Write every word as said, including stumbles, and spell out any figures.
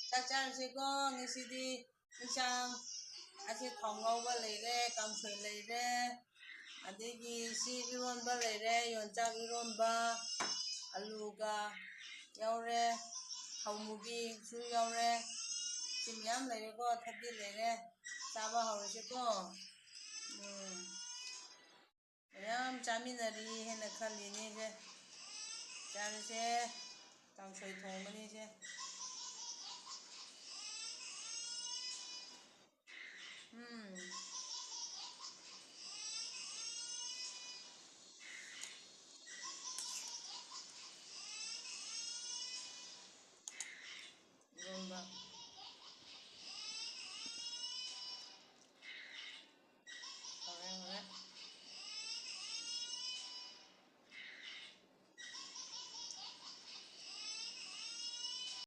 ꯆꯥꯛ ꯆꯥꯔꯁꯤꯀꯣ꯫ ꯉꯁꯤꯗꯤ ꯏꯟꯁꯥꯡ ꯑꯁꯤ ꯊꯥꯎ ꯉꯧꯕ ꯂꯩꯔꯦ, ꯀꯥꯡꯁꯣꯏ ꯂꯩꯔꯦ, ꯑꯗꯒꯤ ꯁꯤ ꯏꯔꯣꯟꯕ ꯂꯩꯔꯦ, ꯌꯣꯡꯆꯥꯛ ꯏꯔꯣꯟꯕ, ꯑꯂꯨꯒ ꯌꯥꯎꯔꯦ, ꯊꯥꯎ ꯃꯨꯕꯤꯁꯨ ꯌꯥꯎꯔꯦ꯫ ꯁꯤ ꯃꯌꯥꯝ ꯂꯩꯔꯦꯀꯣ, ꯊꯕꯤ ꯂꯩꯔꯦ꯫ ꯆꯥꯕ ꯍꯧꯔꯁꯤꯀꯣ꯫ ꯎꯝ꯫ ꯃꯌꯥꯝ ꯆꯥꯃꯤꯟꯅꯔꯤ ꯍꯥꯏꯅ ꯈꯜꯂꯤꯅꯦ ꯁꯦ꯫ ꯆꯥꯔꯁꯦ꯫ ꯀꯥꯡꯁꯣꯏ ꯊꯣꯡꯕꯅꯤ ꯁꯦ꯫